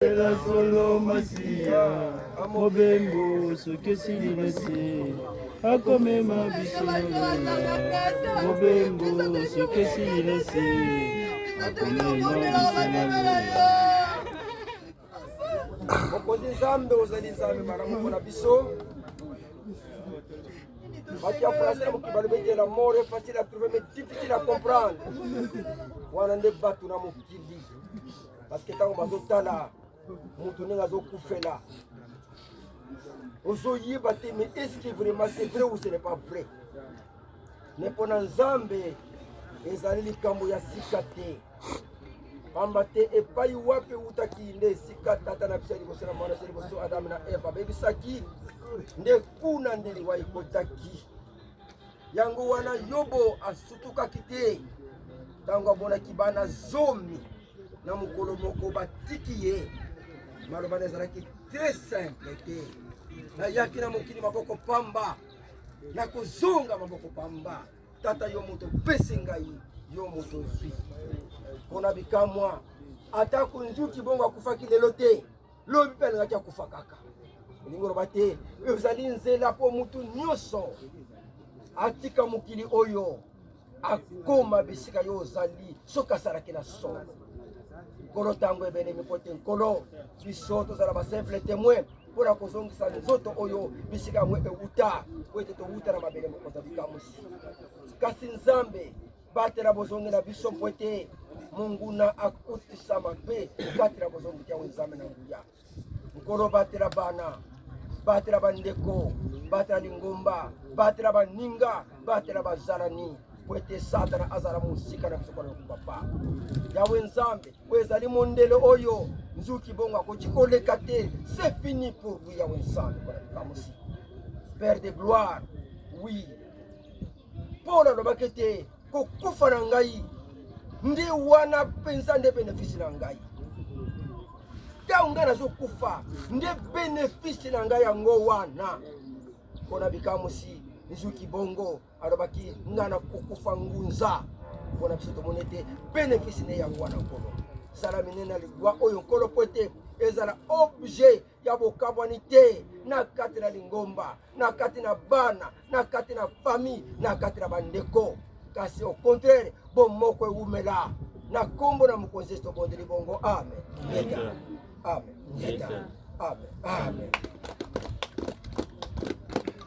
Ela solo masiya mobembo soki esili na se akomema biso na lola mobembo soki esili na se akomema biso na lola. Mokonzi Nzambe, ozali Nzambe malamu mpo na biso. Bato ya français na mokili balobi ete la mort est facile à trouver mais difficile à comprendre. Wana nde bato na mokili parce que ntango bazotala moto ndenge azokufela ozoyeba te mais est ce que vraiment c'est vrai ou ce n'est pas vrai mais mpo na nzambe ezali likambo ya sika te pamba te epai wapi eutaki nde esika tata na biso ya liboso na mwana ya liboso adamu na eva abebisaki nde kuna nde liwa ekotaki yango wana yobo asutukaki te ntango amonaki bana zomi na mokolo moko batiki ye maloba na ezalaki très simple te nayaki na mokili maboko pamba nakozonga maboko pamba tata yo moto opesi ngai yo moto ozwi mpona bikamwa atako nzuki bongo akufaki lelo te lobi mpe alingaki akufa kaka elingi oloba te ezali nzela mpo motu nyonso atika mokili oyo akoma bisika yo ozali soki asalaki na solo nkolo ntango ebelemi mpo te nkolo biso tozala basimple témoin mpo na kozongisa nzoto oyo bisika yango ewuta mpo ete towuta na mabele mokonzi ya bikamwisi kasi nzambe batela bozongi na biso mpo ete monguna akotisa mabe kati na bozongi te yango nzambe na nguya Nkolo batela bana, batela bandeko, batela lingomba, batela baninga, batela bazalani mpo ete Satana azala mosika na biso mpona papa. Yawe Nzambe, oyo ezali mondele oyo nzuki bongo akoki koleka te. C'est fini pour lui, Yawe Nzambe, mpona likamwisi. Père de gloire, oui. Paul alobaki ete kokufa na ngai nde wana mpenza nde benefisi na ngai. Ntango ngai nazokufa nde benefisi na ngai yango wana. Mpo na bikamwisi nzuki bongo alobaki ngai nakokufa ngunza. Mpo na biso tomoni ete benefisi nde yango wana. Nkolo sala minene na liwa oyo Nkolo, mpo ete ezala objet ya bokabwani te na kati na lingomba, na kati na bana, na kati na famille, na kati na bandeko, kasi au contraire bomoko ewumela na nkombo na mokonzi Yesu tobondeli bongo, amen. Amen. Amen. Amen. Amen.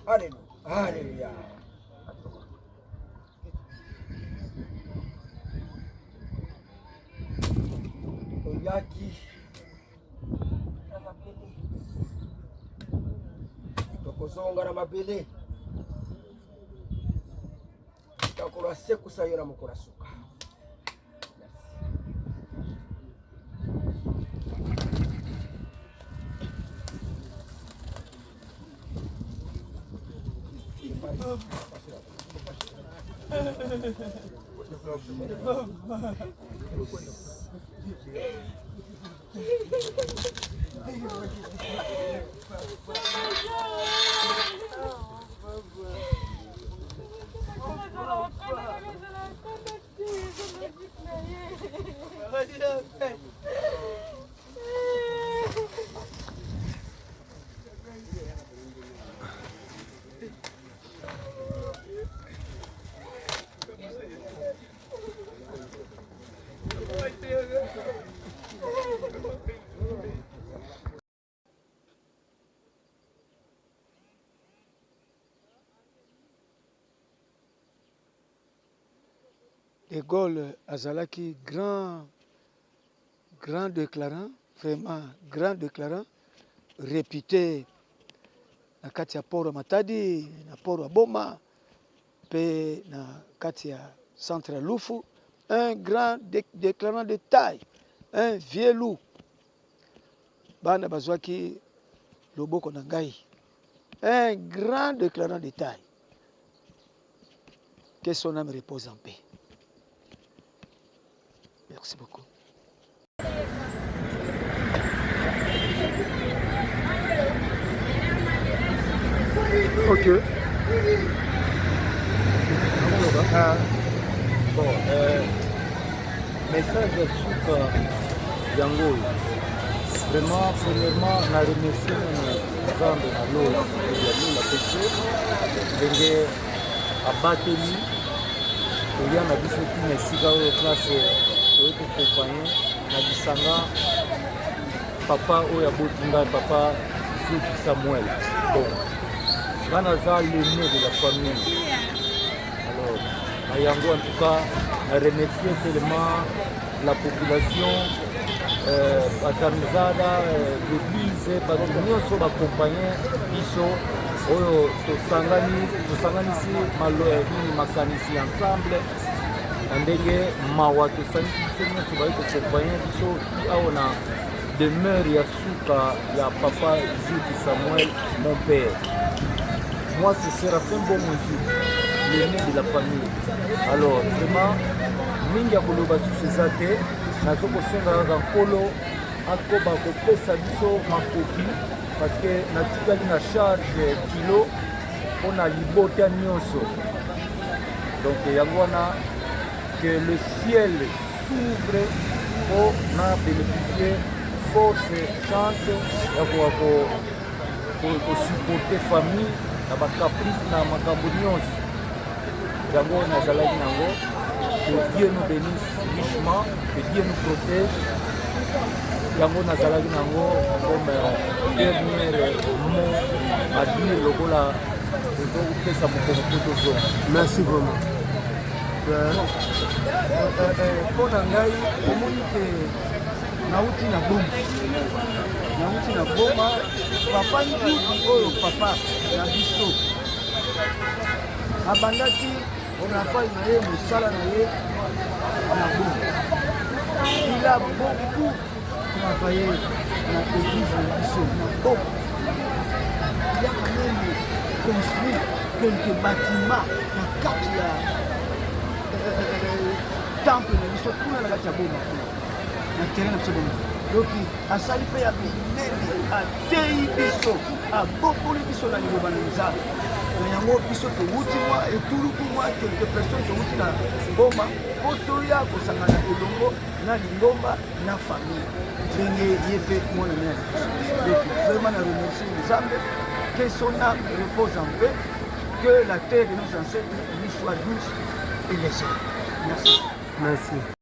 Alleluia. Alleluia. Toyaki na mabele, tokozonga na mabele. Nkolo asekusa yo na mokolo ya suka. De Gaulle azalaki grand grand declarant, vraiment grand declarant repute na kati ya port ya Matadi, na port ya Boma pe na kati ya centre ya Lufu, un grand declarant de taille, un vieux loup. Bana bazwaki loboko na ngai, un grand declarant de taille. Que son âme repose en paix. Merci beaucoup. Ok. Ah. Bon, euh, message ya suka yango oyo. Vraiment, premièrement, na remercier nanu Nzambe na lola ya lola pese ndenge abateli koya na biso tina esika oyo place toye kokompagne na lisanga papa oyo aboti ngai, papa Zoki Samuel. Bon, nga naza l'aîné de la famille. Alors na yango, en tout cas, na remercier tellement la population, bakamizada, l'église, bato nyonso bakompagne biso oyo tosangani, tosanganisi nini, makanisi ensemble na ndenge mawa tosangisi biso nyonso, bayi kokompagne biso ti awa na demeure ya suka ya papa Zuki Samuel, mon père. Moi, c'est Séraphin Bomozu, l'aîné de la famille. Alors vraiment, mingi ya koloba susu eza te. Nazo kosenga kaka Nkolo akoba kopesa biso makoki, parce que natikali na charge kilo mpona libota nyonso. Donc yango wana, que le ciel s'ouvre mpo na bénéficier force, chance ya koka kosupporter famille na bacaprice na makambo nyonso. Yango nazalaki nango. Que Dieu nous bénisse richement, que Dieu nous protège. Yango nazalaki nango comme dernier mot à dire lokola tozopesa mokongo mpo tozonga. Merci vraiment. Mpo na ngai, omoni ke nauti na Boma, nauti na Boma. Papa Nzuki oyo, papa na biso, abandaki travail na ye, mosala na ye na Boma. Il a beaucoup travaillé na église na biso na Boma. Il a quand même construit quelques bâtiments na kati ya temple na biso kuna na kati ya Boma, kuna na terrain na biso Boma. Donc asali mpe ya minene, ateyi biso, abokoli biso na liloba na Nzambe. Na yango, biso towuti mwa etuluku, mwa quelque personne, towuti na Boma mpo toya kosangana elongo na lingomba na famille, ndenge ye mpe mwana na biso. Donc vraiment, na remercie Nzambe. Que son âme repose en paix, que la terre de nos ancêtres lui soit douce et légère. Merci. Merci.